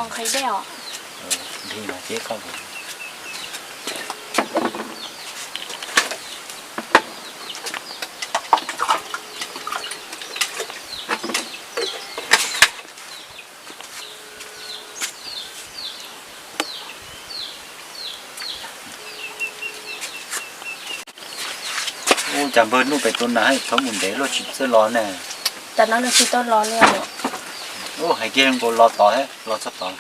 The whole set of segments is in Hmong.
Nqhis dej os. Nqhis mas ces koj Ua cas npawg Nuj pem tus nas thov mus ntev luaj tsis txawj los ne? Cas no nws tsis tau los li. Ua hais kiag nkaus los tod thiab, los txog tod.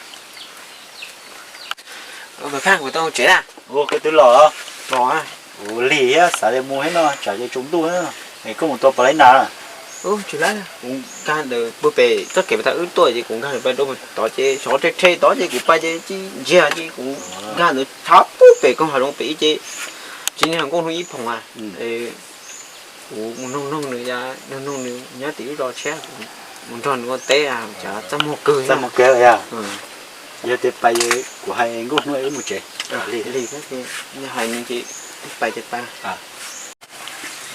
Ua koj twb los los. Ua lig thiab xav tias mus thiab no tsam ces tsaus ntuj na. Es koj mus tua pom lab nas? Kuv nkag ntawd pug pem txoj kev pem tas wb tuaj ces kuv nkag ntawd pais rau tod ces xyov rhe rhe tod ces kuv pais ces cia ntsiag ces kuv nkag ntawd tshab pug pem koog hav zoov pem ib ce tsis niag nkauj hnub ib phoom a. Kuv mus noog noog nws, noog noog nws nyob tim wb zos tshiab, mus nrog nws ua teb, cas txaj muag kawg, txaj muag kawg. Yog tias pais kuv hais nkauj hnub wb mus tsev. Lig, hais nws ces pais ces pais.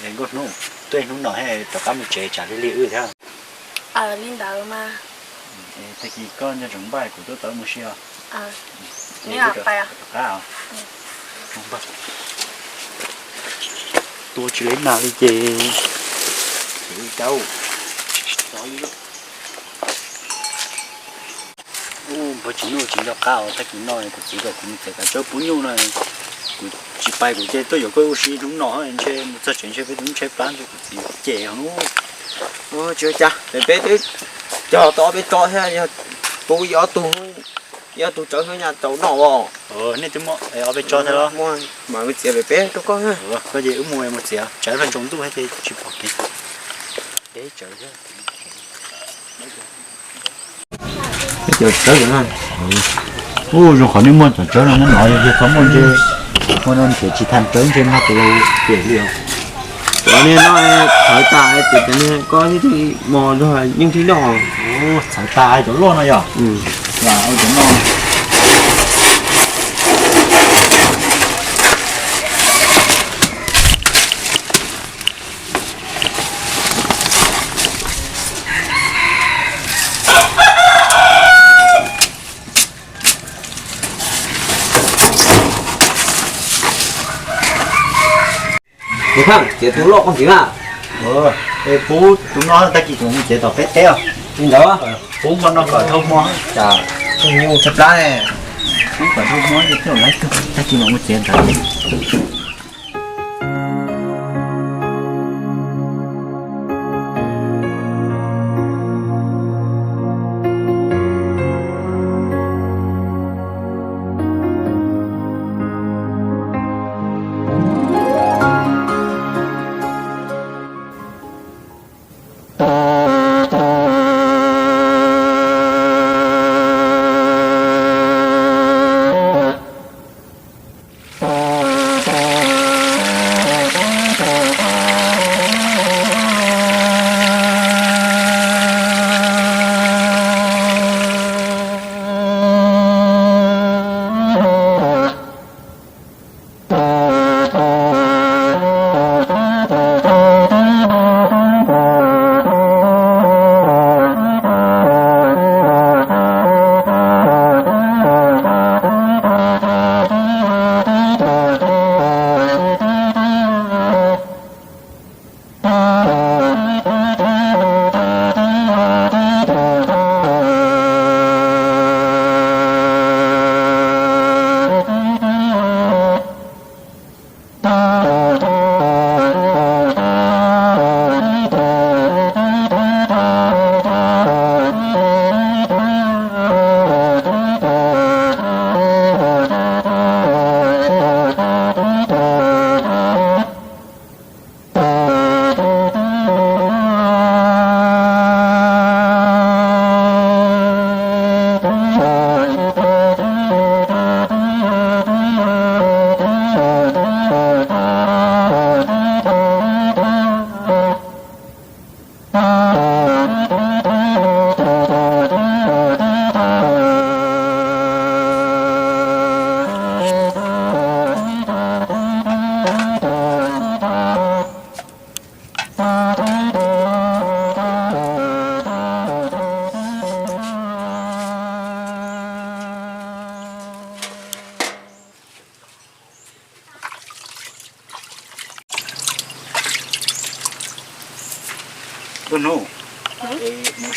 Nkauj hnub, tuaj hnub no rov qab mus tsev tsam lig lig wb thiab. Li ntawd mas. Tag kis koj nco ntsoov npaj kuv tuaj tom wb mus si os. Tua tsis lab nas li ces. Npawg Tsis Nuj tsis nco qab os, tag kis no kuv txiv kom kuv mus txiav kav tsawb pub nyuj no, kuv tsis pais kuv ces tuaj yuav koj ua si hnub no ntshe mus txog tsev ntshe peb tus ntshai plab ntshe kuv txiv cem os. Tsis ua cas, peb twb cog tau ob peb tsob thiab, yog pub ib ob tug, ib ob tug tsawb xwb nyaj tau noj os. Nej twb muaj ob peb tsob thiab los? Mas mus txiav pem peb rau koj. Koj ces wb mus mus txiav, tsawv los tsaus ntuj thiab ces tsis pom kev. Peb cov tsawb no, ub, zoo qhov nej muaj cov tsawb no nyob no, yog tsis muaj ntshe, muaj no nrhiav tsis tau tsawb ntshe mag tus laus cem li os. Cov niag no txhawv tas ces cov niag koj thiaj li mos nrog yeej thiaj noj. Txhawv tas cov loj no yog. Ua cov no. Tus Pheej, txiav tus loj koj ntxiv na. Es pub tus no tag kis kuv mus txiav tom peb teb os. Li ntawd, pub npoj no kom dhau hmo, tsam tus nyuj tshaib plab ne. Pub kom dhau hmo ces coj lawv tag kis mam mus txiav ntawd.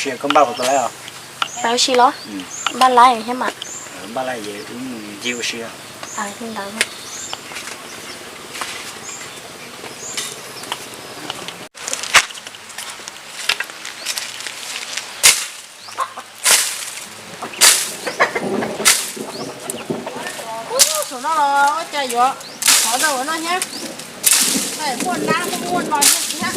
Sia koj npaj ua si los? Npaj ua si los? Npaj lais thiab mas. Npaj lais es wb mus ncig ua si. Li ntawd. Ub, saum no los ua cas yuav qhov rau no thiab. Muaj nab muaj no thiab.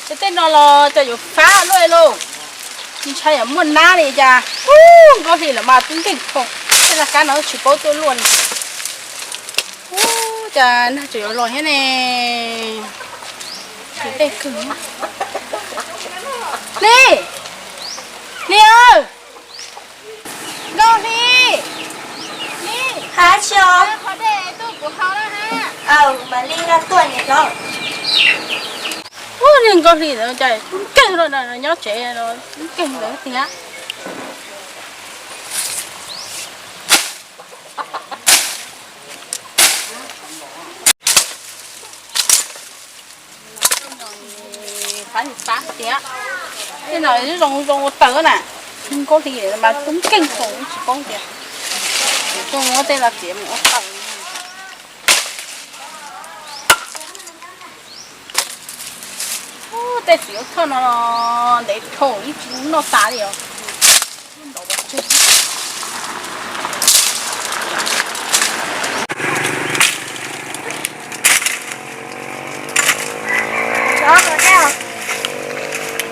Ces tej no los cov yuav fab luaj lauj. Ntshai yam muaj nab li cas. Ub, Nkauj Hli lawv mas tub nkeeg khaus, tej laj kab no tsis paub tuaj luaj li. Ub, cas nag tseem yuav los thiab ne. Tej kawg. Hli, Hli aw, Nkauj Hli, Hli, hais tsis os? Qhov dej tuaj kuv haus na ha. Aw, mam li nqa tuaj niam hlob. Ub, niag Nkauj Hli ntawd cas tub nkeeg los nyob tsev los tub nkeeg ntawd tiag. Fab tiag. Tej no zoo zoo ua taws na. Nkauj Hli mas tub nkeeg khaus tsis paub tias. Kuv tuaj muab tej no txiav mus ua taws. Ub, tej txiv lub txhoj no ntev dhau ib tsis noj tas li os.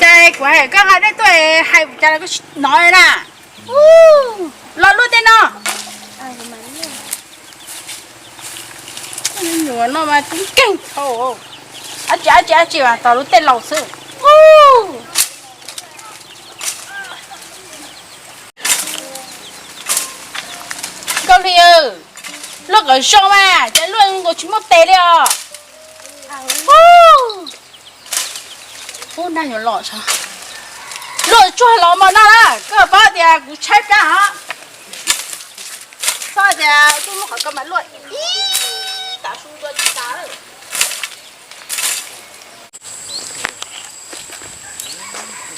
Cas kuv hais koj nqa dej tuaj hais cas los koj tsis hnov li na. Ub, los luaj tej no. Nyuam no mas tub nkeeg dhau. Ab tsi ab tsi ab tsi mas tos luag tej laus xwb. Ub, Nkauj Hli, luaj kom zoo mas, ces luaj nkaus tsis muaj tes li os. Ub, nag yuav los, luaj tsuag los mos noj na, koj paub tias kuv tshaib plab os. Txhob tias tuaj muab qhov ko mas luaj ib tav su dua tsis tas lawm.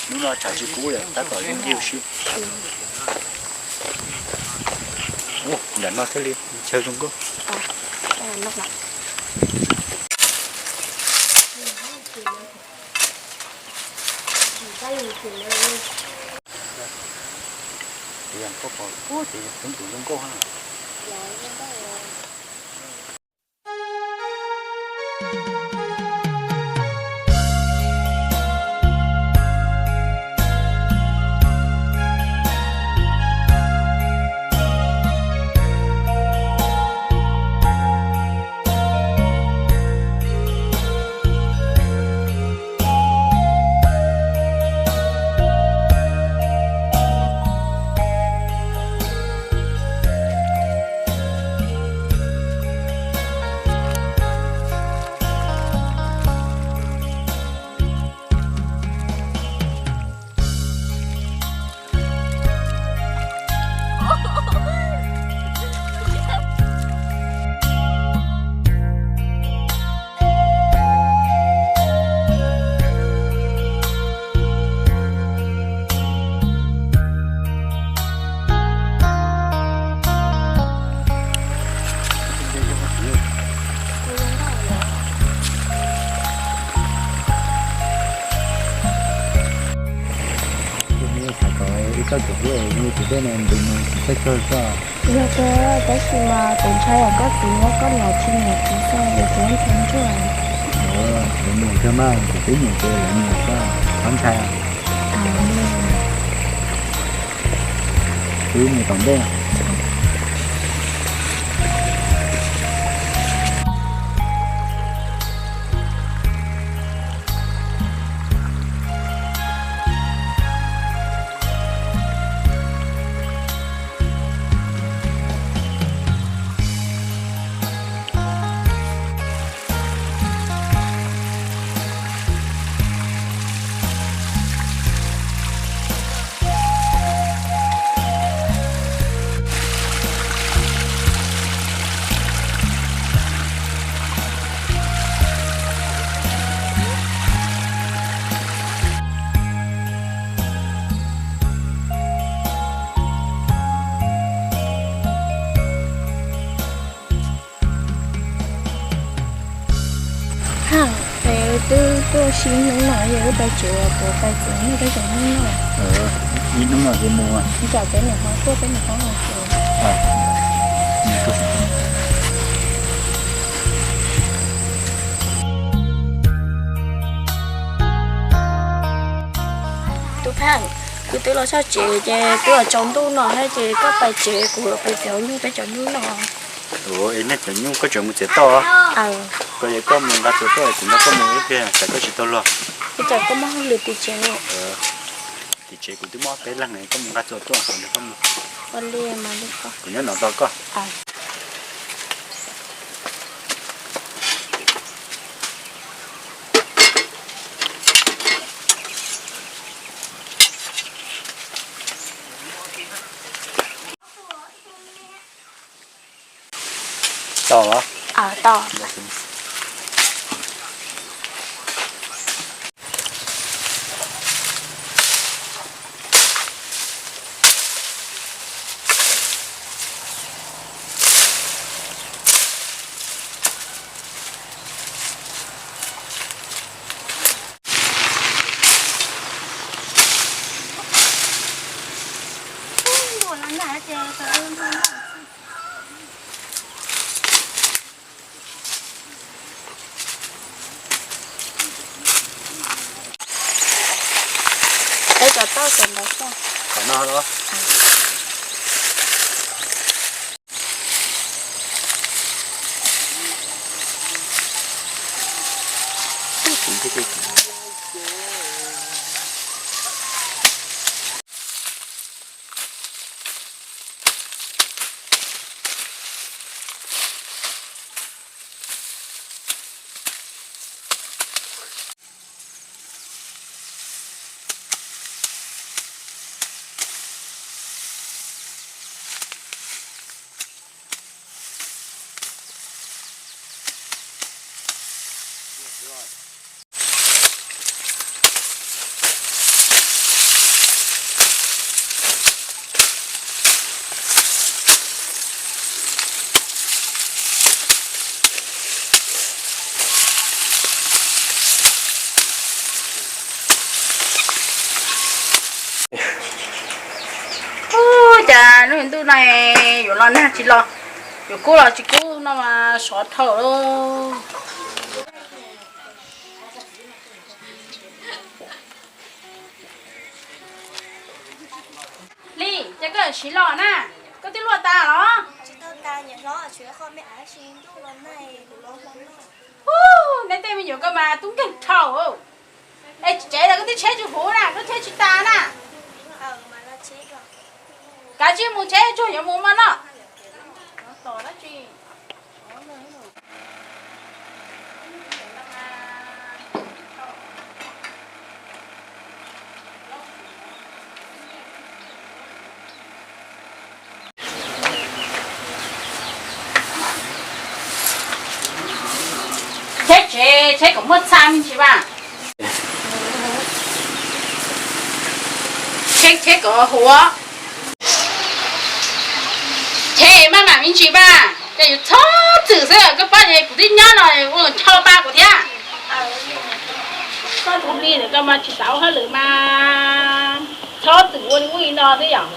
Hnub no tshav tsis kub li, tab tom ncig ua si. Ub, nram no thiaj li chaw zoo nkauj. Ces yog koj pom ub ces yog kuv tus zoo nkauj ha. Tus me xav kom ib txoj kev hlub es nws tus dej no ntev no tsis txawj txog txoj. Yog tiag, tab sis mas kuv ntshai yam koj txiv muab koj niam tsis nyiam kuv xwb, yog kuv ntshai ntsuag. Kuv niam kawg mas, kuv twb nyiam ces lawv nyiam xwb, txhob ntshai. Wb mus tom ntej. Ntxhais, es wb twb tuaj ib hnub no, yog wb pais tsev los puas pais tsev nyob peb cov hnub no? Ib hnub no ces mus. Tsam peb niam hlob tuaj peb niam hlob los tsev. Tub Pheej, kuv twb los txog tsev ces twb los tsaus ntuj no thiab ces koj pais tsev kuv pais tsev nyuj peb cov hnub no. Ua, es nej cov nyuj koj tseem mus txiav toj? Koj, koj mus nqa txuas tuaj kuv nrog koj mus ib pliag tsam koj tsis tau luag. Ua cas koj muaj hauj lwm tim tsev? Tim tsev kuv twb muaj ob peb leeg, koj mus nqa txuas tuaj kuv nrog koj mus. Ua li mas li koj. Kuv nyob no tos koj. Tau los? Tau. Peb cov tauj cov ntawd xwb. Qhov no los? Ub, cas lub ntuj no yuav los nag tsis los, yuav kub los tsis kub no mas sov dhau lawm. Hli, cas koj siv los na, koj twb luaj tas los? Tsis tau tas niam hlob, tsuas qhov me av si ntuj los nag. Ub, neb tej me nyuam koj mas tub nkeeg dhau. Es tsev los koj twb tsheb tsis huv na, koj tsheb tsis tas na. Kav tsij mus tsheb tsuag yuav mus mas no. Tsheb tsev, tsheb kom muaj txha me ntsis mas. Tsheb, tsheb kom huv. Tsheb maj mam me ntsis mas, ces yus txhob txwm xwb, koj paub ces kuv twb nyob no ua ncho pa kuv thiab. Koj tus hli ntawd koj mas tsis xav ua hauj lwm mas txhob txwm ua li ub li no xwb yom.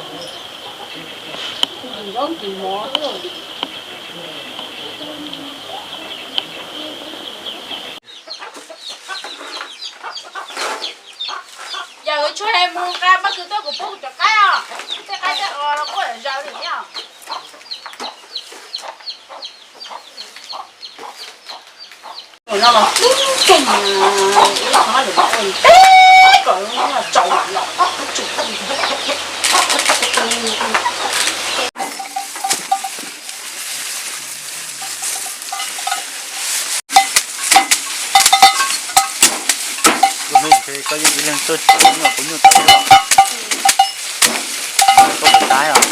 Nkim zaub nkim mov xwb. Yawm tshuaj mus nqa pob kws tuaj kuv pub kuv cov qaib os. Tej qaib tej os los kuj zaws li os. No los tib keeg, ib qho lwm ua teb kom tsaus los tsum. Lub hnub no koj yeej ib leeg tuaj tsev nyuj kuv nyuj tau los? Koj puas tab os?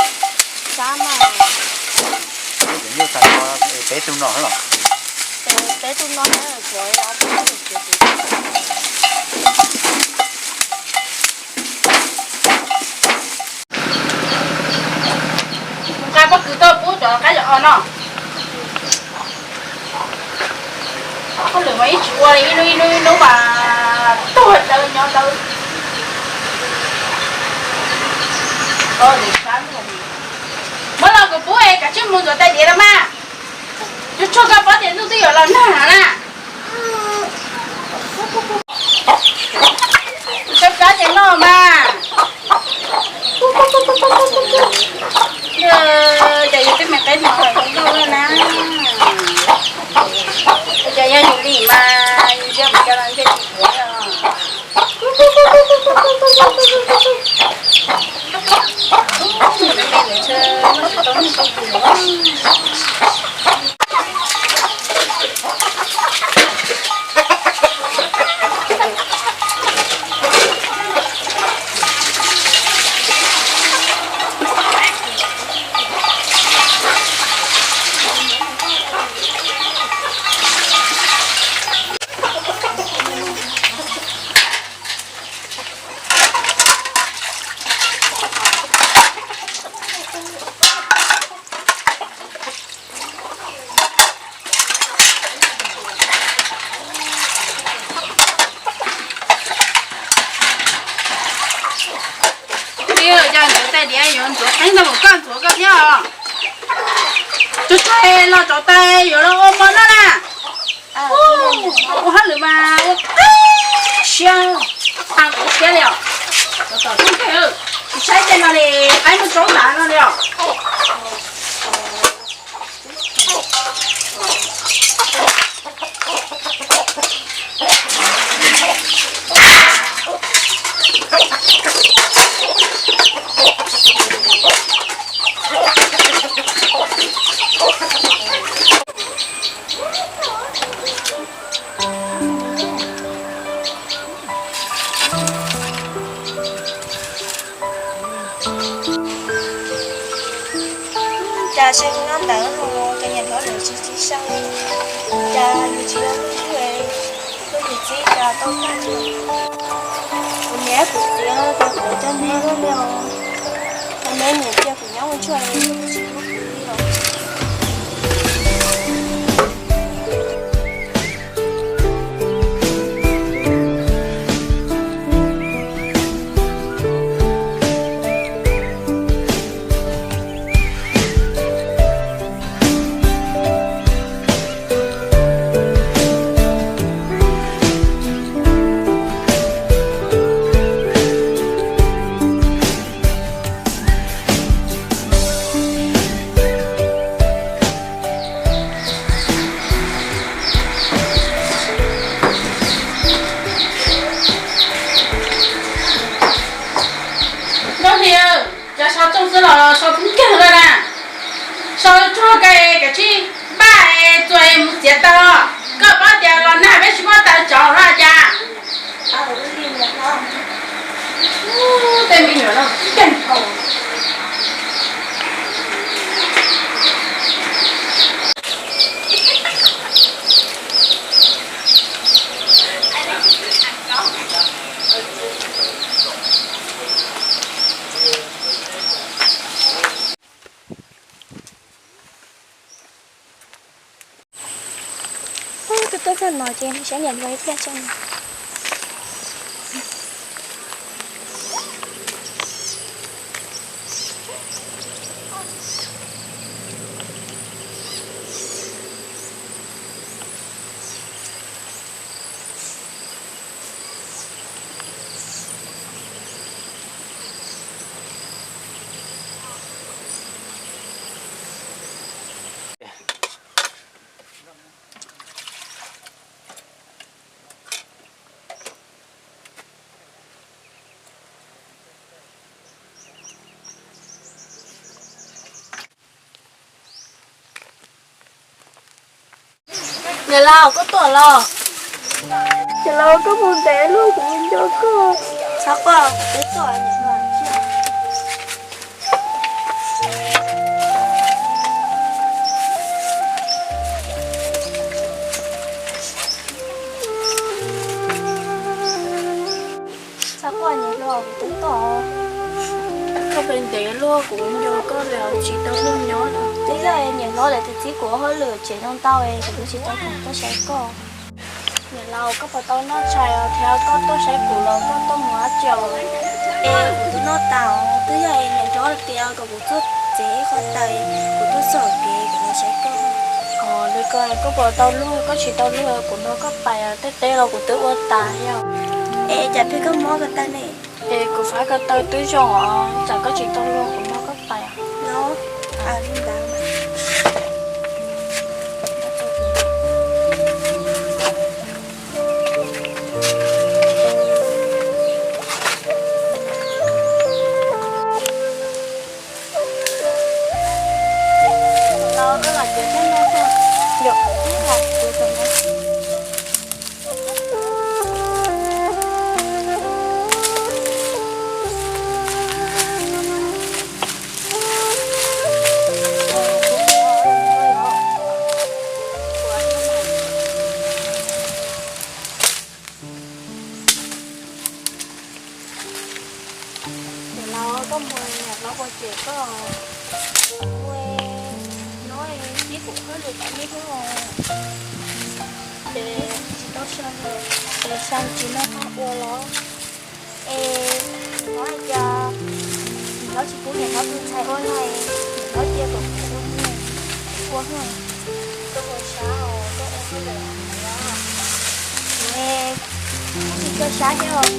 Koj cov nyuj tag nrho peb tug no los? Peb tug no. Nqa pob kws tuaj pub cov qaib cov os no. Koj lwm mas ib Ua ib hnub ib hnub ib hnub mas tuag dawb nyob dawb. Muab los kuv pub es kav tsij mus ntxuav tais diav los mas. Tsuag tsuag koj paub tias ntuj twb yuav los nag na. Sab kab ces noj mas. Cas yus twb me qeb no los yus noj na. Cas yog yus li mas yus ntsia mus cas los ntsia tsis yuav os. Twb yog ntxuav tais diav yuav ntxuav qeeb ntau mus koj ntxuav koj thiab os. Tsuag tsuag los rauv tais yuav los ua mov noj na. Ua hauj lwm mas ua siab, tag kuv siab li os. Tsis saib tej no li, qaib muab tsaub tas no li os. Cas saib kuv nyob ntawd no ces niam hlob lawv tsis txib saib, cas yus tsis yog ib yam li yus txib cas tau tag li. Kuv niam kuv txiv cas kuv coj neb lub li os, cas neb niam cia kuv nyob ua ntsuag es kuv tsis hlub kuv li os. Nkauj Hli, cov sau txooj xwb los sau txooj kawg lawm na. Sau tsuag kawg, kav tsij npaj es txuas es mus txiav taws. Koj paub tias los nag peb tsis muaj taws tsauv no cas. Tej me nyuam no keej dhau. Ub, twb tuaj txog no ces saib niam hluas ib pliag tso. Niam laus, koj tuaj los? Niam laus, koj mus ntev luaj kuv nco koj. Txhob quaj, kuv twb tuaj. Txhob quaj niam hluas, kuv twb tuaj. Koj pem ntev luaj kuv nco koj li tsis tau luag nyob. Twb yog niam hluas lawv twb txib kuv ua hauj lwm tsev no ntau es kuv twb tsis tau khoom tuaj saib koj. Niam laus, koj puas tau noj tshais thiab koj tuaj saib kuv los koj tuaj mus dab tsi os? Es kuv twb noj tas, twb yog niam hlob tias kom kuv tuaj txiav qhov taws, kuv tuaj txog kev kuv los saib koj. Os, li ko koj puas tau luag? Koj tsis tau luag kuv nrog koj pais, tej teb los kuv twb ua tas yom. Es cas pheej koj mob ko taw ne? Es kuv fab ko taw twb zoo os, tsam koj tsis tau luag kuv nrog koj pais. Los, li ntawd. Niam laus, koj mus niam hlob ua ces koj mus nyob tib kuv hauj lwm tau ib hnub os. Ces tsis tau sa, ces sa tsis noj tag ua los. Es niam hlob hais tias niam hlob tsis pub niam hlob tus ntxhais ua no, niam hlob cia kom kuv ua, ua, ua, koj ua sab os, koj ua hauj lwm os. Kuv tsis tso sab thiab os.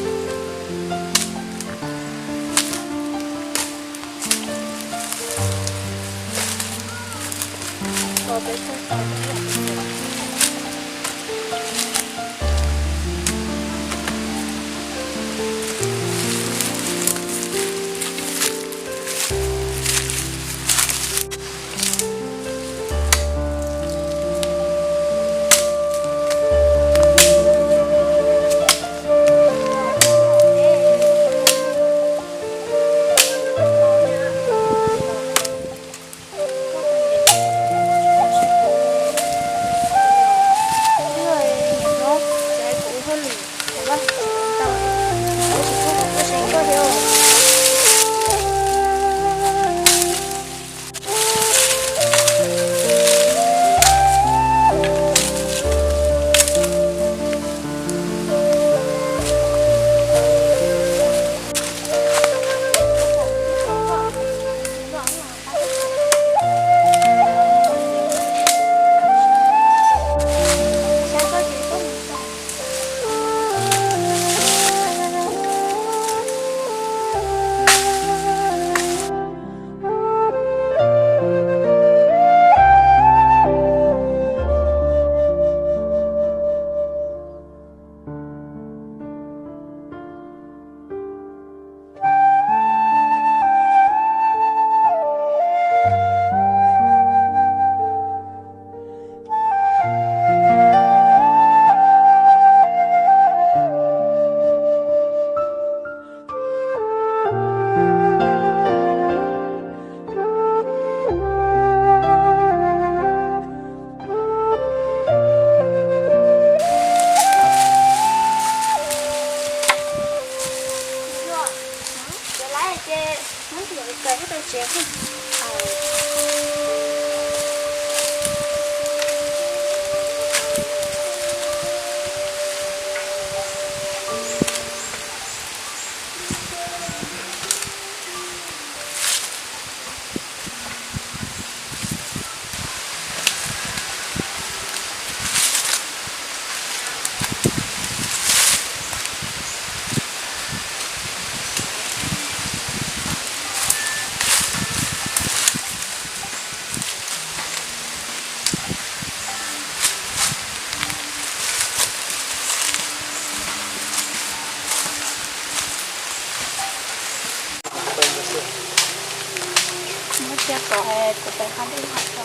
Muab tsiaj kom kuv pem qab dej hov tso.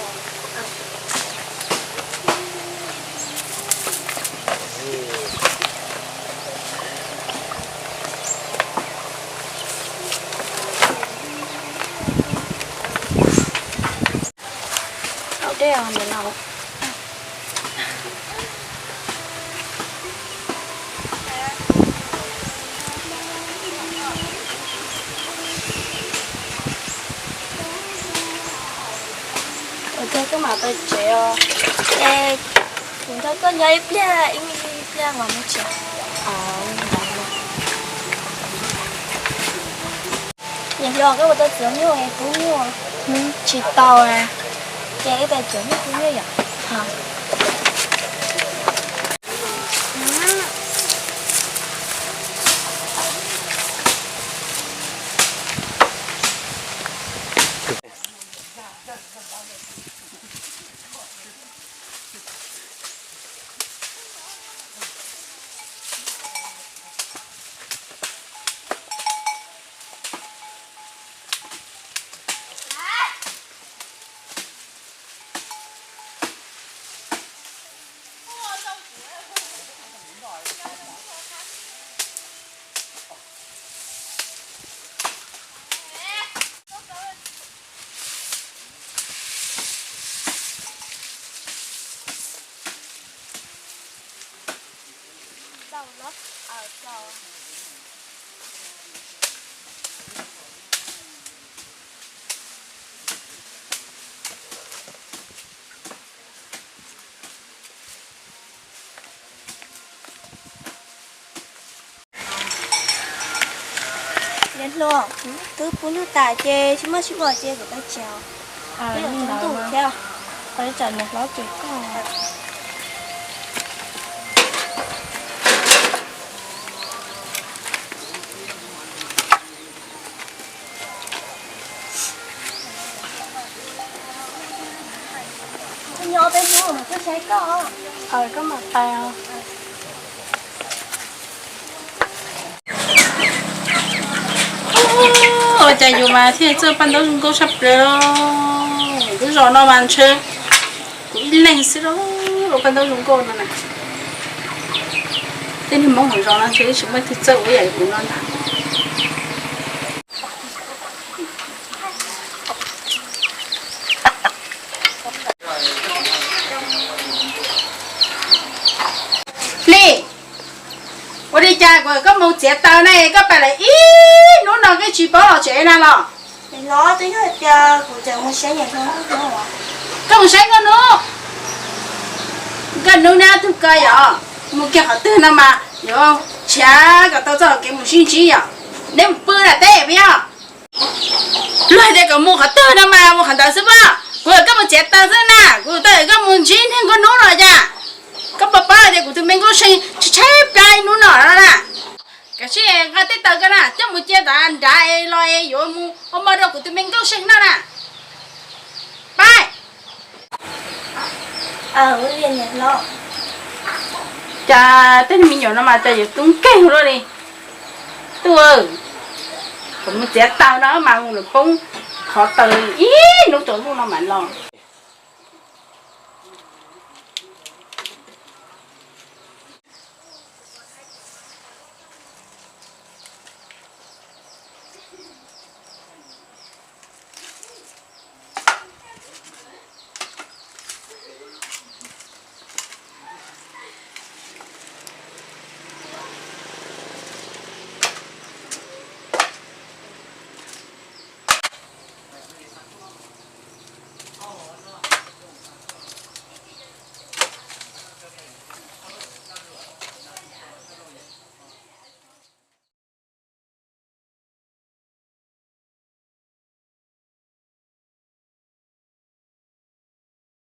Haus dej os niam laus. Ua tsaug koj mam pais tsev os. Es kuv nrog koj nyob ib pliag, ib me hnub Niam hluas, koj puas tau txiv nyuj es pub nyuj? Tsis tau. Ces wb pais txiav nyuj pub nyuj yom. Niam hluas, twb pub nyuj tas ces tsis muaj tsis ua ces kuv pais tsev. Peb yuav tau ntuj thiab. Peb tsam niam hlob ces koj. Nyob peb hnub mas kuv saib koj. Koj mam pais os. Ua cas yus mas thiaj txawj paj ntaub zoo nkauj sab plaws. Lub zos no mas ntshe kuv ib leeg xwb los ua paj ntaub zoo nkauj no na. Tej niag Hmoob hauv zos no ntshe tsis muaj leej twg txawj ua ib yam li kuv no ntag. Hli, ua li cas kuv koj mus txiav taws ne, koj pais lawm ib hnub no koj tsis paub los tsev na los? Los twb yog tias kuv tseem mus saib niam hluas. Koj mus saib nkauj hnub? Nkauj hnub neb ob tug ko yom, mus kiag qhov twg no mas yuav tshiav kom tau txoj hauv kev mus sib ntsib yom. Neb mus pw na teb puas yog? Luag hais tias kom mus qhov twg no mas mus qhov ntawd xwb pob. Kuv kom koj mus txiav taws xwb na, kuv tau kom koj mus ntsib niag nkauj hnub no cas. Koj puas paub hais tias kuv tus me nkauj see tshaib tshaib plab ib hnub no no na. Kav tsij nqa tej taws ko na coj mus cia tom nrad es los es yuav mus ua mov rau kuv tus me nkauj see noj na. Pab. Cas tej me nyuam no mas cas yuav tub nkeeg luaj li. Tub, kom mus txiav taws no mas mus lawm poob qhov taws ib hnub tsaus ntuj no mam los.